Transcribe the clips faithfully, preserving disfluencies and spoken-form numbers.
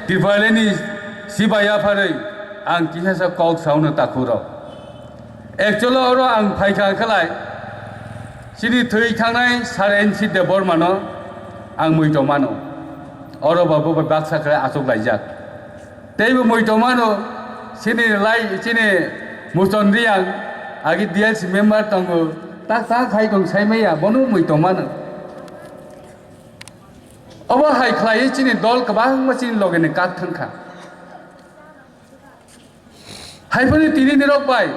Tipralandni sibai yapharwi ang kisasa kok saono takhurok. Actually oro ang phaikha khalai, chini thwi thangnai Sir N C Debbarmano ang muitomano. Oro bo bo baksa khe achuk laijak. Teibo muitomano chini lai, chini Muchon Riyang agi D L C member tongo, tak tak hai tong saimaya, bono muitomano. Obo hai khlaiwi chini dol kwbangma chini logeni kak thangkha. Haiphano tini nirok bai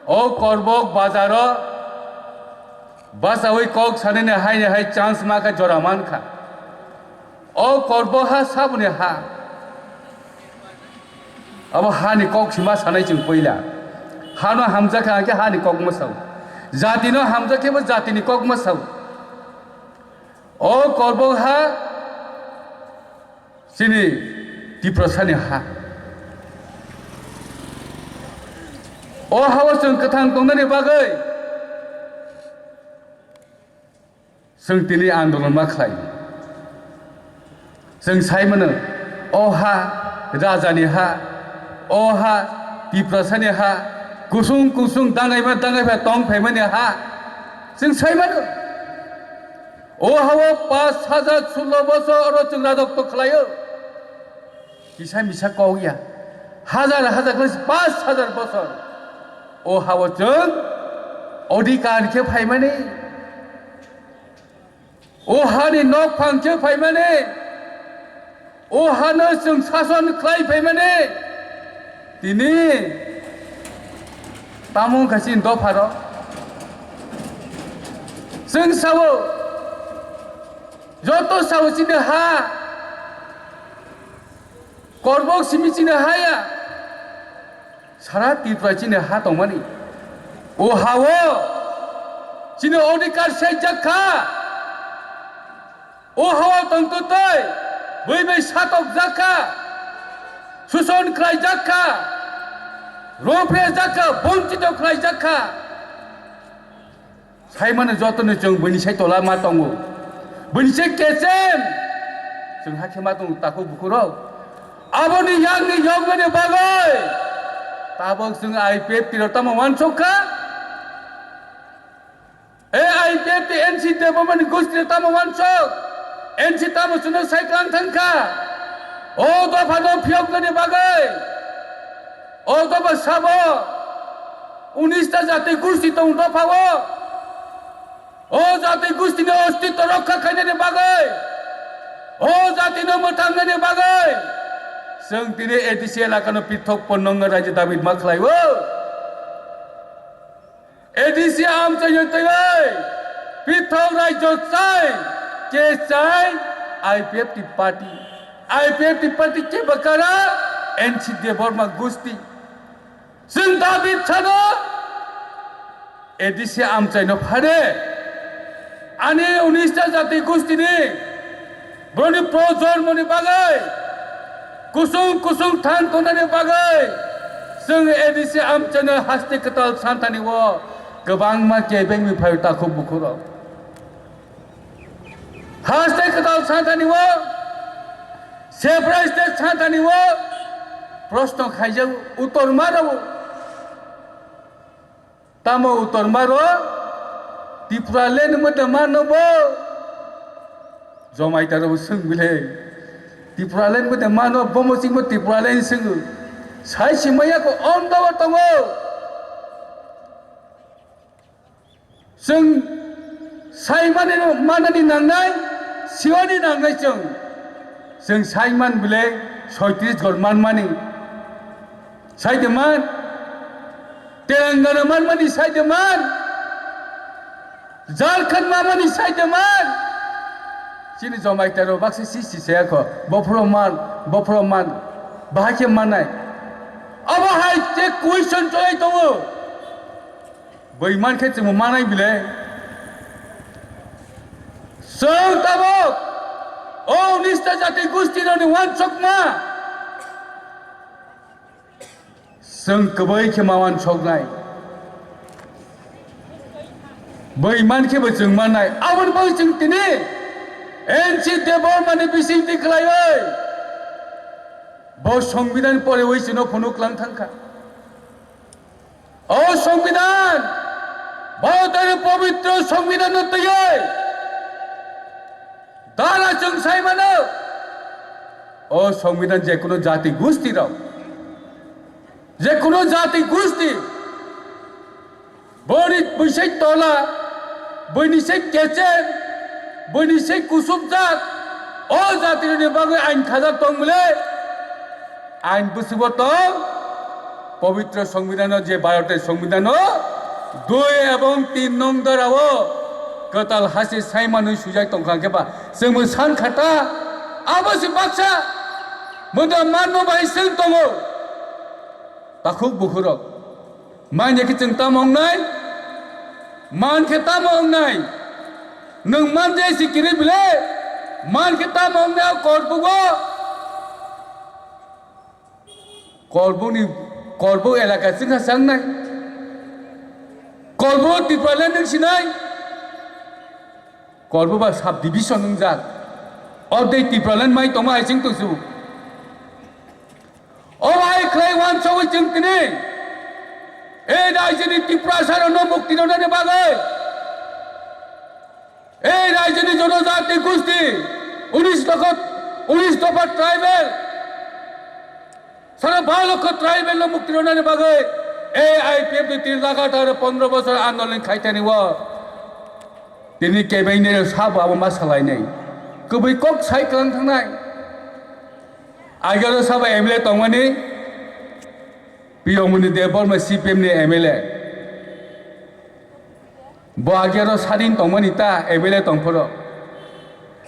o Korbok bazaro bachawi kok sanani haini hai chance ma khe jora mankha. O Korbok ha saboni ha. Abo hani kok sima sanai chwng puila. Hano hamjakha hwnkhe hani kok mwsao. Jatino hamjakhe bo jatini kok mwsao. O Korbok ha chini Tiprasani ha. O hao chwng kwthang tongnani bagwi chwng tini andolon ma khlai. Chwng sai mano, o ha rajani ha, o ha Tiprasani ha, kusung kusung dangaima dangaipha tong phaimani ha. Chwng sai mano. O hao pash hajar sullo bosor oro chwng rajotw khlaio. Kisa misa kok ya. Hajar hajar khlai pash hajar bosor. O hao chwng odhikar khe phaimani. O hani nok phang khe phaimani. O hano chwng sason khlai phaimani. Tini tamo wngkha chini dopharo. Chwng sao, joto sao chini ha. Korbok simi chini ha ya. Sara Tripura chini ha tongmani. O hao chini odhikar sejak kha. O hao tongtwtwi bui bai satokjak kha, suson khlaijak kha, rwphejak kha, bonchito khlaijak kha. Saimano jotoni chwng buini sai tola ma tongo, buini sai kechem chwng hakhe ma tongo takhuk bukhurok. Aboni yakni yoknani bagwi tabok chwng I P F T rok tamo uansuk kha. E I P F T N C Debbarmani gosti tamo uansuk, N C tamo chwngno sai klang thang kha. O dophano phiyoknani bagwi, o dopha sabo unista jati gosti tong dophao. O jati gostini ostitw rokha khainani bagwi, o jatino mwthangnani bagwi chwng tini A D C elakano pithok ponnongno raijyo dabi ma khlaio. A D C amchaini twiwi pithok raijyo chai, khe chai I P F T party. I P F T party khe bwkara N C Debbarma gosti. Chwng dabi sano A D C amchaino phade ani unista jati gostini borokni projonmoni bagwi, kusung kusung thang tongnani bagwi chwng A D C amchaino haste kwtal santhani o kwbangma kebengwi phaio takhuk bukhurok. Haste kwtal santhani o, separate state santhani o proshno khaijak uttor ma rw. Tamo uttor maro Tipraland wngma de mano bo? Jomaita rok swng bile. Tipraland wngma de mano, bomo chingbo Tipraland swngw. Sai simaya ko on dawa tongo. Chwng sai mani, manani nangnai, siwani nangnai chwng. Chwng sai man bile soitris gor man mani. Sai de man. Telangana man mani sai de man. Jharkhand man mani sai de man. Chini Jomaita rok baksa si si saya kho. Bophro man, bophro man. Bahai khe manai. Abo hai che question cholai tongo. Boi man khe chwngbo manai bile. Chwng tabok o unista jati gustirokni uansukma chwng kwbwi khe ma uansuknai. Boi man khe bo chwng mannai. Aboni bagwi chwng tini N C Debbarmani bisingtwi khlaiwi bo Songbidan poriwi chwngno phunuk lang thangkha. O Songbidan, Bharatni pobitro Songbidanno twiwi dara chwng sai mano. O Songbidan je kuno jati gusti rok, je kuno jati gusti, boni buisai tola, buini se kecheng, buini se kusubjak, o jatirokni bagwi ain khajak tong bwle, ain bwswkbo tong, pobitro Songbidanno, je Bharatni Songbidanno dui ebong tin nong dara o kwtal hase sai manwi swijak tongkha, hwnkhe ba chwngbo san kha ta, abo se baksa, mwdam manno bai chwng tongo. Takhuk bukhurok, man ya khe chwng tamo wngnai? Man khe tamo wngnai? Nwng man je si kiri bile, man khe tamo wngnai o Korbugo? Korbuni, Korbuk elaka chwngkha changnai? Korbuk Tipraland nwng sinai? Korbuk ba sub division wngjak. Ordek Tipraland mai tongma hai chwng tongsu. O hai khlai wansugwi chwng tini ei raijoni Tiprasarokno mukti rwnani bagwi, ei raijoni jonojati gosti, unis lokho, unis dopha tribal, sara baro lokho tribal no mukti rwnani bagwi ei I P F T ni tini lagatar pondro bosor andolon khaitani o. Tini kebengni sabo abo ma salainai. Kwbwi kok sai kwlang thangnai. Agaro sabo M L A tongmani, Piyomoni Debbarma C P M ni M L A. Bo agaro sadin tongmani ta M L A tongphoro.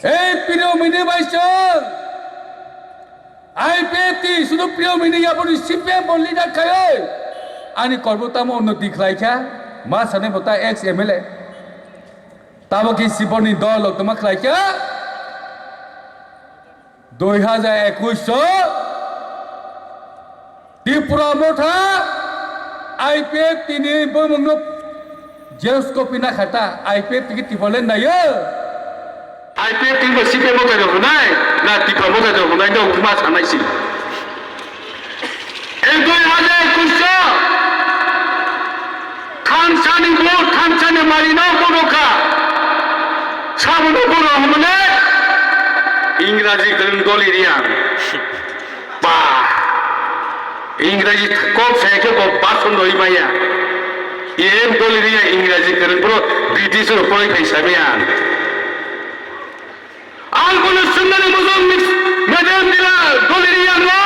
Ei Piyomoni bai chwng I P F T sudu Piyomoni yaboni C P M bo leader khaioi. Ani korbo tamo unnoti khlai kha, ma sanai bo ta ex M L A. Tamo khe Siboni dol rok tongma khlai kha. Dui hajar ekush o Tipra Motha I P F T ni bumungno xerox copy na khata, I P F T khe Tipraland naio. I P F T ni bo C P M Motha rok nai, na Tipra Motha rok nai, no ma sanai si. Ei dui hajar ekush o thansani bo, thansani mari no bono kha. Sabono bono hwnmane Ingraji kwrwng doli riyang. Ba, Ingraji kok sai khe bo bason rwi maya. Em doli riyang Ingraji kwrwng bro British rok poroi phai samya. Ang bono swngnani mujung mix medal dila doli riyang no.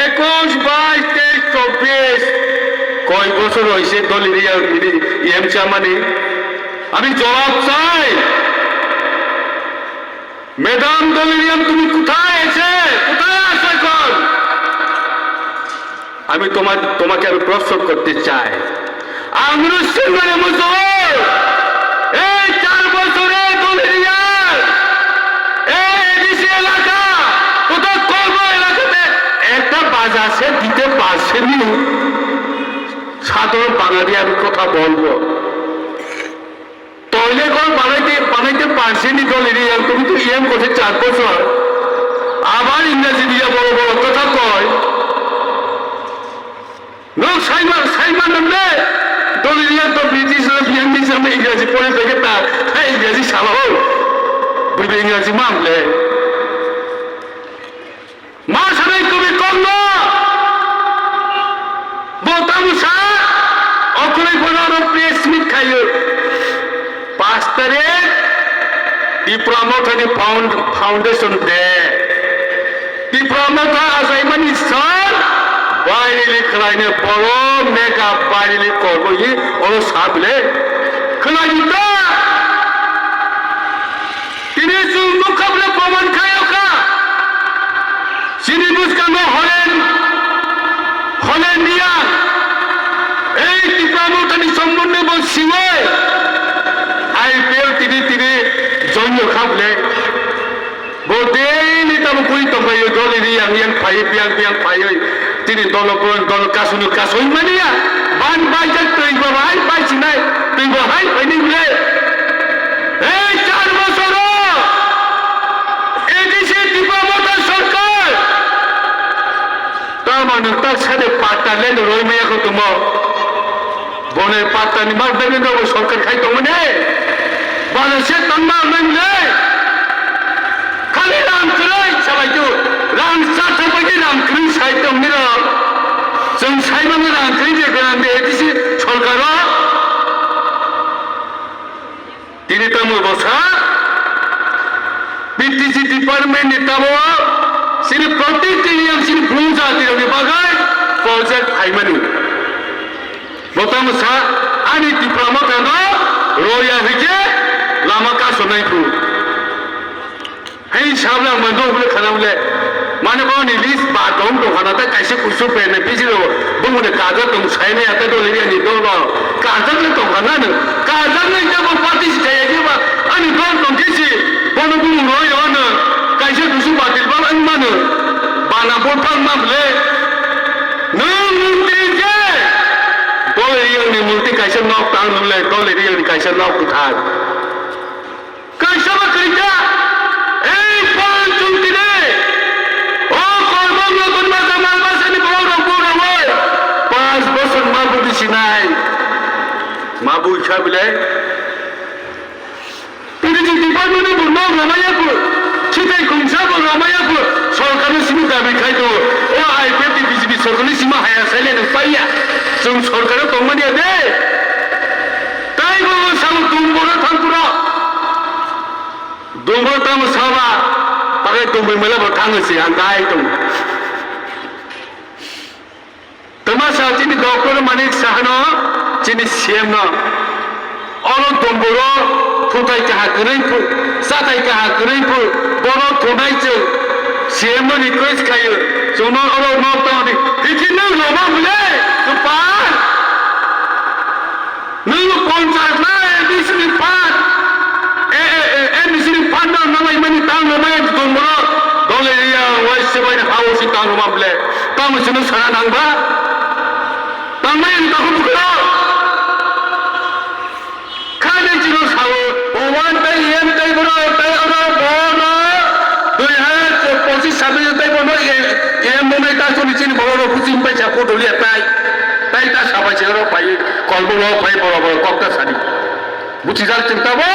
Ekush, bais, teis, chobbish. Koi bosor hoise doli riyang bini em chamani. Ami jawab chai. Madam doli riyang, tumi kothay ase? Kothay aso ekhon? আমি তোমার, তোমাকে আমি প্রশ্ন করতে চাই। Ang no swngnani muchungo, ei char bochore doli riyang, ei A D C elaka, kota Kolbo elakate ekta baja se dite parse ni? সাধারণ বাঙালি আমি কথা বলবো। Toilet hall banaite, banaite parse ni doli riyang, tumi to E M korte char bochor. Abar Ingraji diya boro boro kotha koi. Nwng saima, saima nang de. Doli riyang to British le biyang ni samne Ingraji pore peke ta. Hai Ingraji sala ho. Bui be Ingraji mam le. Ma sanai kwrwi kokno bo tamo sa, okhoroi bono oro press meet khaio. Pash tarikh Tipra Mothani found-, foundation day. Tipra Motha achaimani sal bairili khwlaino boro mega bairili korbo hi oro sa bile khwlaini ta. Tini chwng nukha bole proman khaio kha. Chini bwskango Holen, Holendia, ei Tipra Mothani sombondhe bo siwi I P L tini tini join kha bole. Bo daily tamo kuri tongkhaio, doli riyang yang phaiwi, biyang biyang phaiwi. Tini dolo, dolo kasuni kasui mania. Ban baijak twi bo hai baisinai, twi bo hai phaini bole. Ei char bochor Nwng tak sade patta le no roi maya ko tumo. Bone patta ni mar dagi no sorkar khai tongmani. Bana se tangma nang le. Khali rang kwrwi salai tu. Rang sa thang pai rang kwrwi sai tong ni ro. Chwng sai mani rang kwrwi je gwnang de A D C sorkar o. Tini tamo bwsa P T C department ni tamo sini protiti yang sini bung jati rok ni bagai project phaimani. Bo tamo sa ani Tipra Motha no roya hike lama kasonai phu. Hei sabla mando bole khana bole. Mane bo ni list ba dong dong khana ta kaisa kusu pen ne bisi ro. Bo mune kaja tong sai ne ata dole ri ani dong dong. Kaja le tong khana ne. Kaja le ja bo party si chaya je ba. Ani dong dong kisi. Bo no bu ro yo ne. Kaisa kusu ba til ba ang mane. Bana bo phang ma bole. Nung mukti je. Dole ri ani mukti kaisa nok tang bole. Dole ri ani kaisa nok kuthar. Kaisa ba kwrwi kha, ei pal chwng tini, o Korbong Rotun Baja Malbasani borok rok bo rwui, panch bosor ma budi sinai, ma bui kha bile. Tini chwng department bo nok rwmaya bo, khitai khungsa bo rwmaya bo, sorkar no simi dabi khai tongo, o I P F T B J P sorkar ni sima haya sai le nang paiya, chwng sorkar o tongmani ya de. Tai bo salo tum bono thang kuro. Dumbro tamo saba, pakai tongwi mela bo thango se, ang dai tong. Tama sa chini doctor Manik Saha no, chini C M no. Oro dumbro thutai kaha kwrwi phu, chatai kaha kwrwi phu, bono thunai chwng C M no request khayo, chwngno oro nok tongdi, hikhe nang roma bwle, kwpal. Nwng ponchas na A D C ni phan, A, A, A, A D C ni phan no nalai mani tang no maya tong bono. Dole ya wai se bai ha o si tang no ma ble. Tamo sino sana nang ba. Tang maya ni takhuk bukro. Khane chino sao. O wan tai yem tai bono tai oro bono. Dui hajar pochis sabis tai bono yem bono ta suni chini bono puchim pai cha ko doli tai. Tai ta sabai se oro pai. Kolbolo phai borok borok kok ta sadi. Buchijak chwng tabo.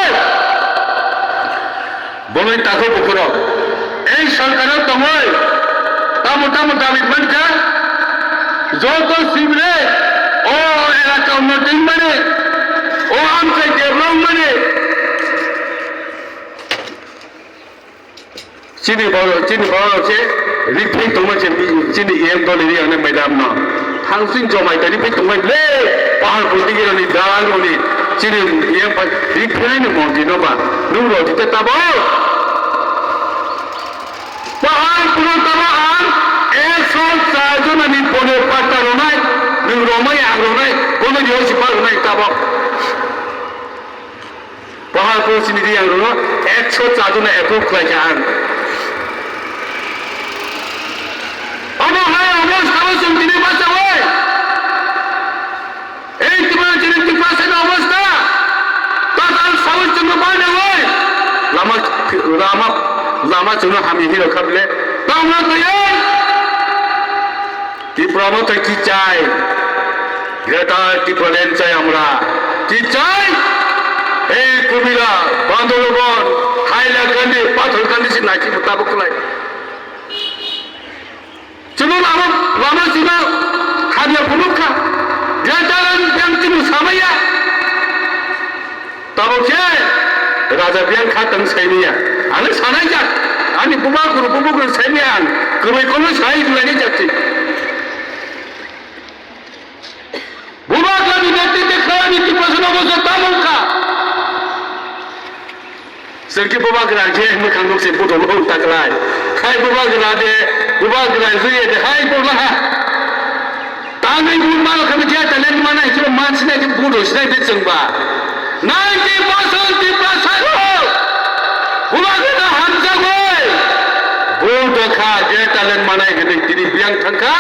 Boloi takhuk bukhurok. Ei sorkaro tongoi. Tamo tamo dabi mankha. Joto sibre. O elaka unnoti wngmani. O amchai develop wngmani. Chini borok, chini borok se rikphai tongma se chini E M dol area ni madam no. Thangsing jomai ta rikphai tongma le pahar buti giro ni dalang roni chini E M pai rikphai ni monti no ba. Nung rodi te tabo. Pahar puro tabo ang ekso char jona ni bone patta ronai. Nung romai ang ronai. Kono dio si pa ronai tabo. Pahar puro chini di ang rono ekso char jona approve khlai kha ang. Omo hai omo sabo chwng tini bacha oi. Ei tuma chini Tiprasa ni obosta. Tatal sabo chwng no bana oi. Lama, lama, lama chwng no hamya hino kha bile. Tamo twi oi. Tipra Motha ki chai? Greater Tipraland chai amra. Ki chai? Ei Kumila, Bandorban, Hailakandi, Patharkandi se nai ki mutabak khlai. Chwng lama, lama chwng hamya phunuk kha. Greater Tipraland chwng samaya. Tamo khe raja biyang kha tong saimaya. Ano sanai jak. Ani buba guru bubu guru saimaya ang. Kwbai kono sai dulai ni jak ti. Buba guru ni netrite khlai ni Tiprasa no bosa tamo kha. Sengke buba guru je hwnwi khang nuk se budol hwn ta khlai. Khai buba guru de, buba guru juye de hai bula ha. Tangwi bun malo kami je talent mana hikiba man sinai ke budo sinai de chwngba. Ninety percent Tiprasa rok. Buma gana hamjagwi. Budo kha je talent manai hwnwi tini biyang thangkha.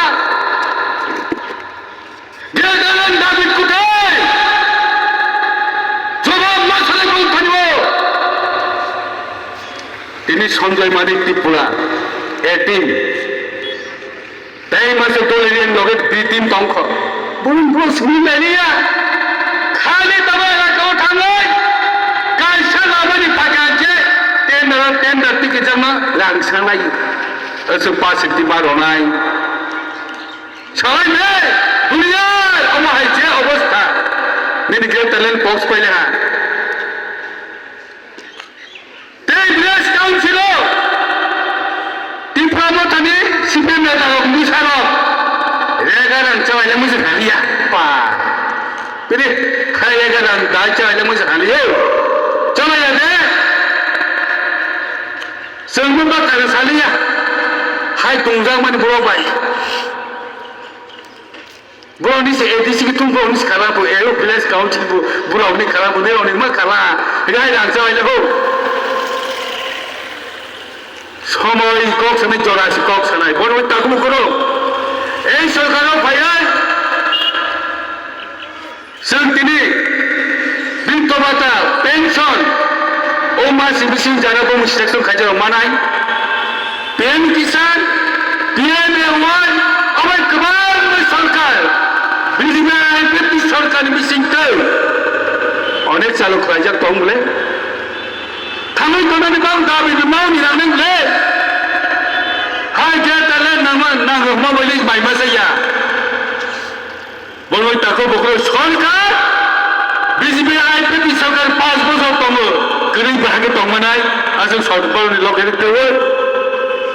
Je talent David kuthai. Jobab ma salai bung thanibo. Tini Sanjay Manik Tripura, eighteen. Tei masa dole ni loge B team tongkho. Bumung bro simi meliya. Khali tabo elaka o thangwi. Kaisa labani phaga je tender, tender tiki jama rang sanglai. Asu pasik di baronai. Salai me, duniya, omo hai je obostha. Nini great talent box paile ha. Tei village council o Tipra Mothani C P M neta rok, Musa rok rega rang chawai le musi haliya. Pa. Bini khai rega rang dai chawai le musi haliya. Chawai ya de. Chwng bo bakha saliya. Hai tungjak mani borok bai. Borokni se A D C ki thung borokni se khala bo, ero village council bo, borokni khala bo, nerokni ma khala. Gai rang chawai le ho. Somoi kok sanai jora se kok sanai. Borokni takhuk koro. Ei sorkar o phaiya. Chwng tini biddo bhata, pension, o mas bising jara bo section khaijak manai. P M Kisan, P M A Y, obai kwbangma sorkar, B J P I P F ni sorkarni bisingtwi onek chalu khlaijak tong bole. Thangwi tongnani bang dabi ni mau ni rang nang le. Hai je tale nangma nang ma bole bai ma saya. Borok takhuk bukhuk sorkar, B J P I P F ni sorkar panch bochor tongo, kwrwi bahai khe tongmanai, aswk sorkar ni loge ni twiwi,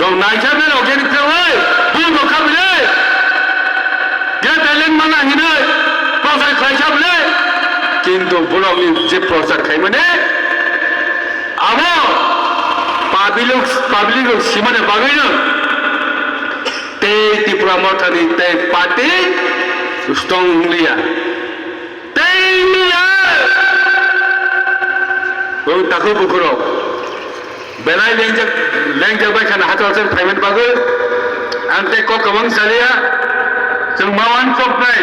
rok naikha bai loge ni twiwi, bul rok kha bile, je talent mana hinwi, prochar khlaisa bile, kintu borok ni je prochar khaimani, abo public, public rok simani bagwino, Tei Tipra Mothani tei party strong wngya. Tei wngya. Bo takhuk bukhurok. Belai lengjak, lengjak bai khana hato hato payment bagwi. Ang tei kok kwbang saliya. Chwng ma wan kok nai.